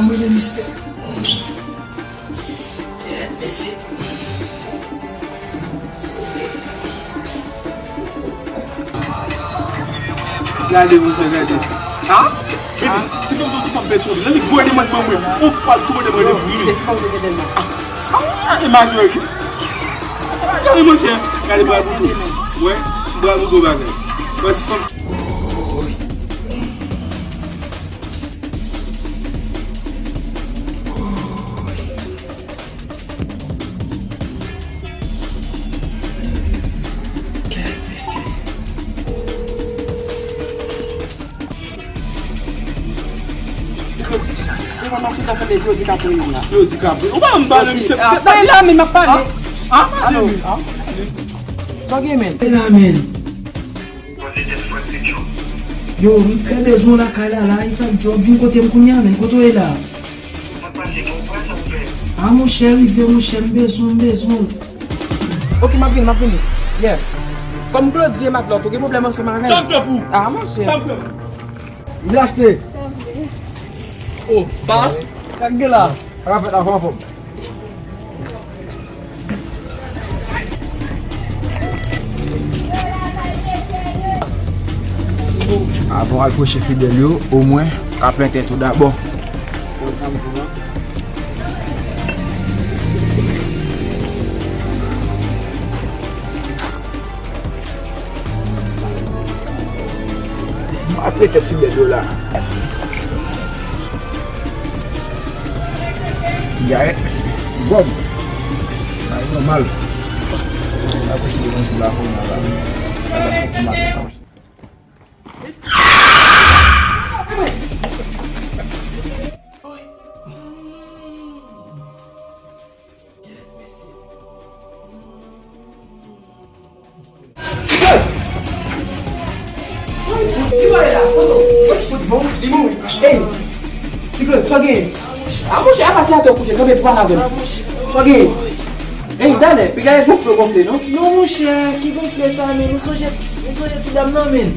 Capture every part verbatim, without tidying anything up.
Mwen gen mistè. Kèt, mesye. Gade, mwen fè gade. Ha? Mete, ti fanm soti fanm pèsonn. Nan li gwo demann mwen. On fwa l twò demann mwen. E ti fanm te gen dèyè. Ah, ah, e majori. Gade, monchè. Gade, bra bouton. Wè, bra bouton bagay. Wè, ti fanm. Kèt, mesye. Se pa mache ta fè Claude DiCaprio la. Claude DiCaprio. Ou pa m pale, misye. Ah, bay la, men m ap pale. Ah, ah, pale, wi. Ah. Sa gen, men? Bay la, men. Yo, m trè bezwen w lakay la, la, e sa k di w ap vin kote m kounye a, men kote w ye la? A, monchè, rive, monchè, m bezwen, m bezwen w. Ok, m ap vini, m ap vini. Yeah. Kòm Claude ye matlòt, ou gen pwoblèm ansanm avè m? Sa m fè pou ou? A, monchè. Sa m fè pou ou? M vle achte. Oh, baz, sa k gen la? Sa k ap fèt la, kòman fòm? Avan w al pwoche fidèl yo, omwen, ka plen tèt ou dabò. Mwen ap rete fidèl yo la. Sigarèt, mesye. Gòm. Sa e nòmal. Apreche devan jou la, kounye a la. Ala fòk maten. Ti Claude! Ki bagay la? Kote w? Mwen fout bon, li mouri. Ey! Ti Claude, sa w genyen? A monchè, a pase atè w kouche, kanpe pale avè m. Sa w genyen? Ey, talè, piga e gonfle w gonfle, non? Non, monchè, ki gonfle sa, men? Nou sonje, nou sonje ti dam nan, men.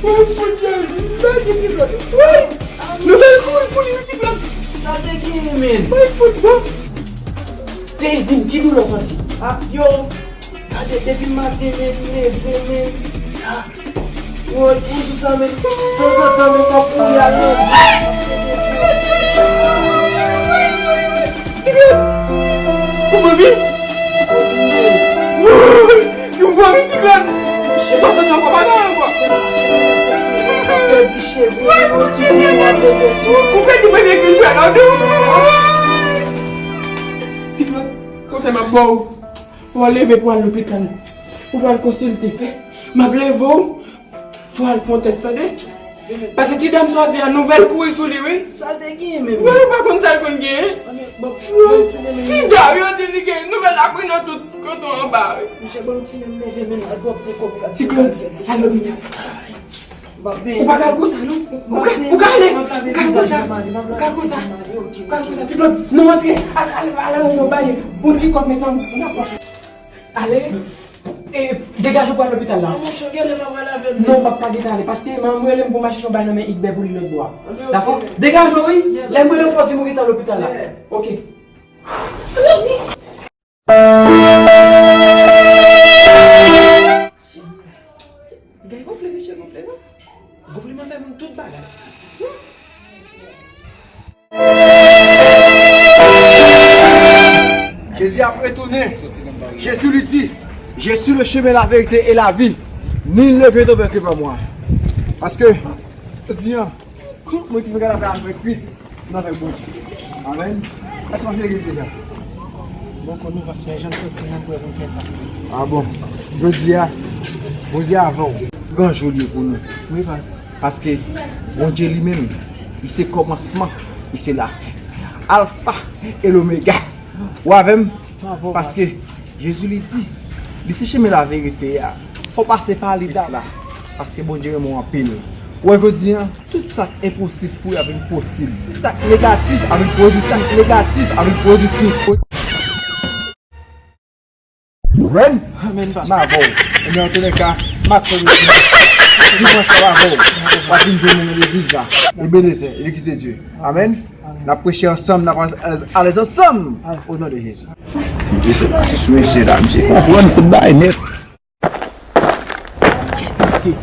Mwen fout Jezi, lage Ti Claude. Wi! Nou fè l kouri pou li, wi, Ti Claude. Sa te genyen, men? Mwen fout bon. Ey, di m, ki doulè w santi? A, yo, gade, depi maten, men, m leve, men. A, woy, pou jou sa, men, tanzantan, men, m ap kouri al, men. Ou fanmi? Woy, yon fanmi, Ti Claude. Kisa w santi ankò? Pa gen ankò. Pèdi cheve, men, ki pou w ap leve sou. Ou pèdi premye grenn dwèt la, wi. Ti Claude, konsèy m ap ba w. Fò w leve pou w al lopital. Ou pral konsilte. M ap leve w. Fò w al fè yon tès, tande? Paske ti dam sa w di a, nouvèl kouri sou li, wi. Sa l te genyen menm? Wi, ou pa konn sa l konn genyen? Sida, wi, yo di li genyen. Nouvèl la kouri nan tout kanton anba, wi. Monchè, ban m ti men m leve, men al pwòpte kò m la. Ti Claude, al lopital. Ou pa ka al konsa, non? Ou ka, ou ka ale. Ou ka al konsa. Ou ka al konsa. Ou ka al konsa. Ti Claude, non, antre. Al, al, al, al, al, bay. Bon, ti kòb mentnan, nan pòch. Ale. E, degaje w pou al lopital la. Monchè, genlè pa pral avè m. Non, w p ap ka gentan ale. Paske, m rele m pou m al chèche yon bay nan men Igbè pou li lòt bò a. Dakò? Degaje w, wi. Lè m rele w, fò w di m ou gentan lopital la. Ok. Salami! Gade gonfle, mesye, gonfle, non? Gonfle, men fè moun tout bagay. Jésus a retourné. Jésus lui dit, je suis le chemin, la vérité et la vie. Nul ne vient au Père que par moi. Paske, jodi a, tout moun ki vle gade avèk Kris, nan avèk Bondye. Amèn. Èske w ap legliz deja? Bon, konnen pastè, jan m soti nan prè pou m fè sa. A bon. Jodi a, Bondye avè w. Gran jou li ye pou nou. Wi, pastè. Paske Bondye li menm, li se kòmansman, li se lafen. Alfa e lomega. Ou avè m? Paske Jezi li di, li se chemen laverite a. Fò pase pa li dabò. Paske Bondye renmen w anpil. Ou wè jodi a, tout sa k enposib pou w ap vin posib. Tout sa k negatif ap vin pozitif, negatif ap vin pozitif. Amèn. M avè w. Ebyen, antoulèka, m ap fè l dimanch la avè w. W ap vin jwenn mwen nan legliz la. Ebenezer, l'église de Dieu. Amen. N ap preche ansanm, n ap alèz, alèz ansanm. O non de Jezi. Mesye pase sou mesye la, misye konprann tout bagay nèt. Mesye,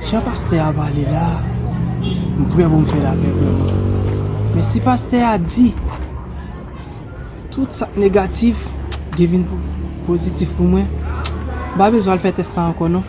jan pastè a pale la, m prè pou m fè lapè vrèman. Men si pastè a di tout sa k negatif gen vin po- pozitif pou mwen, m pa bezwen al fè tès la ankò non.